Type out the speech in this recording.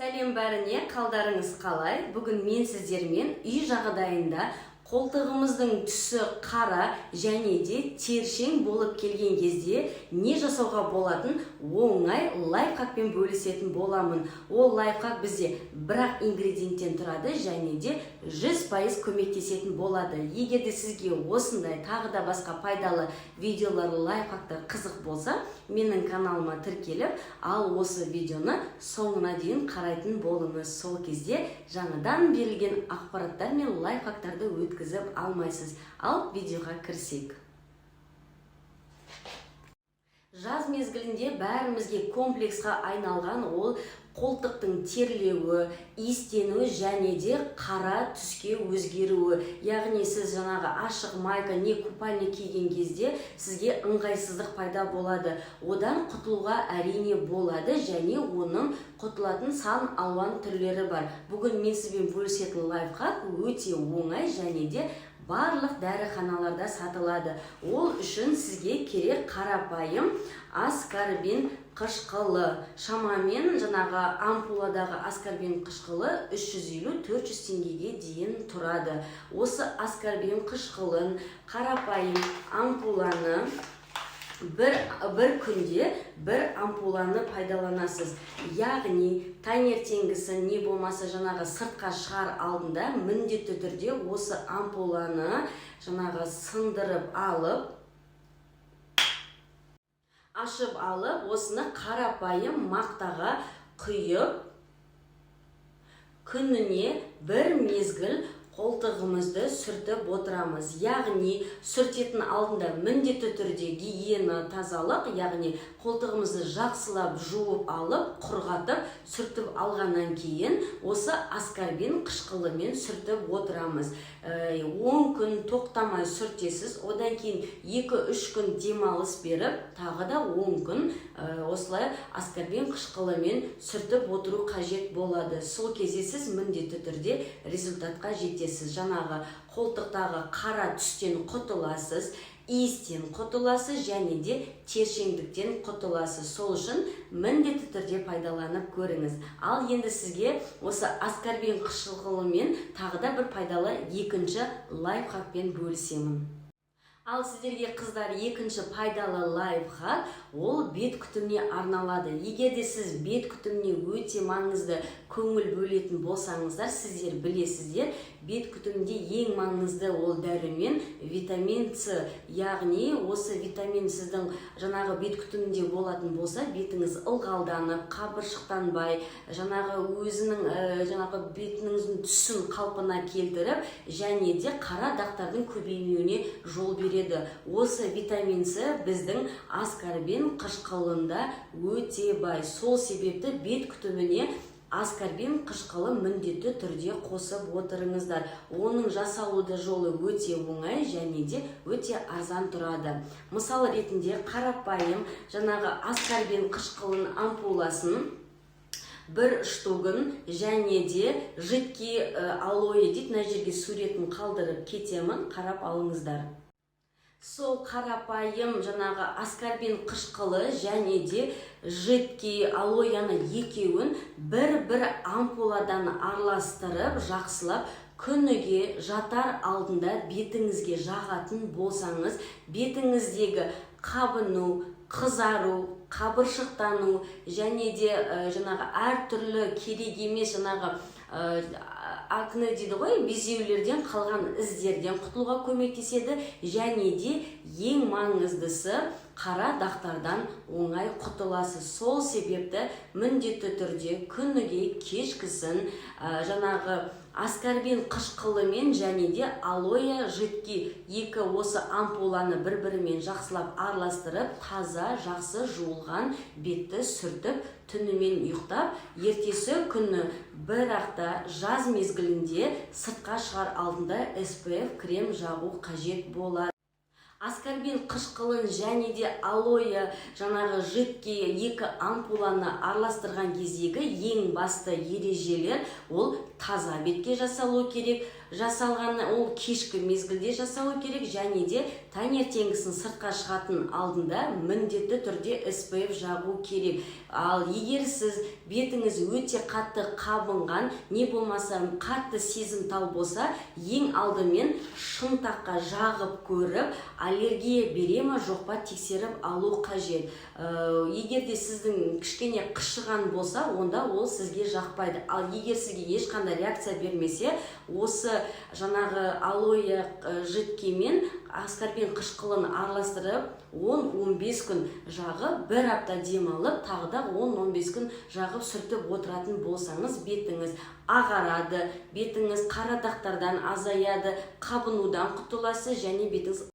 Сәлем бәріне! Қалдарыңыз қалай? Бүгін мен сіздермен үй жағдайында қолтығымыздың түсі қара және де тершең болып келген кезде не жасауға болатын оңай лайфхакпен бөлісетін боламын. Ол лайфхак бізде бір-ақ ингредиенттен тұрады және де 100% көмектесетін болады. Егер де сізге осындай тағы да басқа пайдалы видеолар, лайфхактар қызық болса, менің каналыма тіркеліп, ал осы видеоны соңына дейін қарайтын болыңыз. Сол кезде жаңадан берілген ақпараттар мен лайфхактарды өткізіп алмайсыз. Ал видеоға кірісейік. Жаз мезгілінде бәрімізге комплексқа айналған ол қолтықтың терлеуі, иістенуі және де қара түске өзгеруі. Яғни сіз жаңағы ашық майка не купальник киген кезде сізге ыңғайсыздық пайда болады. Одан құтылуға, әрине, болады және оның құтылатын сан алуан түрлері бар. Бүгін мен сізбен бөлісетін лайфхак өте оңай және де барлық дәріханаларда сатылады. Ол үшін сізге керек қарапайым аскорбин қышқылы. Шамамен жаңағы ампуладағы аскорбин қышқылы 350-400 теңгеге дейін тұрады. Осы аскорбин қышқылын қарапайым ампуланы бір күнде бір ампуланы пайдаланасыз. Яғни таңертеңгісін не болмаса жаңағы сыртқа шығар алдында міндетті түрде осы ампуланы жаңағы сындырып алып, ашып алып, осыны қарапайым мақтаға құйып, күніне бір мезгіл қолтығымызды сүртіп отырамыз. Яғни сүртетін алдында міндетті түрде гигиена, тазалық, яғни қолтығымызды жақсылап жуып алып, құрғатып, сүртіп алғаннан кейін осы аскорбин қышқылымен сүртіп отырамыз. 10 күн тоқтамай сүртесіз. Одан кейін 2-3 күн демалыс беріп, тағы да 10 күн осылай аскорбин қышқылымен сүртіп отыру қажет болады. Сол кезде сіз міндетті түрде результатқа жетесіз. Жаңағы қолтықтағы қара түстен құтыласыз, иістен құтыласыз және де тершеңдіктен құтыласыз. Сол үшін міндетті түрде пайдаланып көріңіз. Ал енді сізге осы аскорбин қышқылымен тағы да бір пайдалы екінші лайфхакпен бөлісемін. Ал сіздерге, қыздар, екінші пайдалы лайфхак ол бет күтіміне арналады. Егер де сіз бет күтіміне өте маңызды көңіл бөлетін болсаңыздар, сіздер білесіздер, бет күтімінде ең маңызды ол дәрумен витамин С. Яғни осы витамин сіздің жаңағы бет күтімінде болатын болса, бетіңіз ылғалданып, қабыршықтанбай, жаңағы өзінің жаңағы бетіңіздің түсін қалпына келтіріп және де қара дақтардың көбеймеуіне жол береді. Осы витамин С біздің аскорбин қышқылында өте бай. Сол себепті бет күтіміне аскорбин қышқылы міндетті түрде қосып отырыңыздар. Оның жасалу да жолы өте оңай және де өте арзан тұрады. Мысал ретінде қарапайым жаңағы аскорбин қышқылын ампуласын бір штугін және де жидкий алоэ дейді, мына жерге суретін қалдырып кетемін, қарап алыңыздар. Сол қарапайым жаңағы аскорбин қышқылы және де жидкий алояны екеуін бір-бір ампуладан араластырып, жақсылап күніге жатар алдында бетіңізге жағатын болсаңыз, бетіңіздегі қабыну, қызару, қабыршықтану және де жаңағы әртүрлі керек емес жаңағы акне дейді ғой, безеулерден қалған іздерден құтылуға көмектеседі және де ең маңыздысы қара дақтардан оңай құтыласыз. Сол себепті міндетті түрде күніге кешкісін жаңағы аскорбин қышқылымен және де алоэ жидкий екі осы ампуланы бір бірімен жақсылап араластырып, таза, жақсы жуылған бетті сүртіп, түнімен ұйықтап, ертесі күні бірақ та жаз мезгілінде сыртқа шығар алдында SPF крем жағу қажет болады. Аскорбин қышқылын және де алоэ жаңағы жидкий екі ампуланы араластырған кездегі ең басты ережелер: ол таза бетке жасалу керек. Жасалған ол кешкі мезгілде жасалу керек және де таңертеңгісін сыртқа шығатын алдында міндетті түрде SPF жағу керек. Ал егер сіз бетіңіз өте қатты қабынған, не болмаса қатты сезімтал болса, ең алдымен шынтаққа жағып көріп, аллергия бере ма, жоқ па, тексеріп алу қажет. Егер де сіздің кішкене қышыған болса, онда ол сізге жақпайды. Ал егер сізге ешқандай реакция бермесе, осы жаңағы алоэ жидкий мен аскорбин қышқылын араластырып, 10-15 күн жағып, бір апта демалып, тағы да 10-15 күн жағып, сүртіп отыратын болсаңыз, бетіңіз ағарады, бетіңіз қара дақтардан азаяды, қабынудан құтыласыз және бетіңіз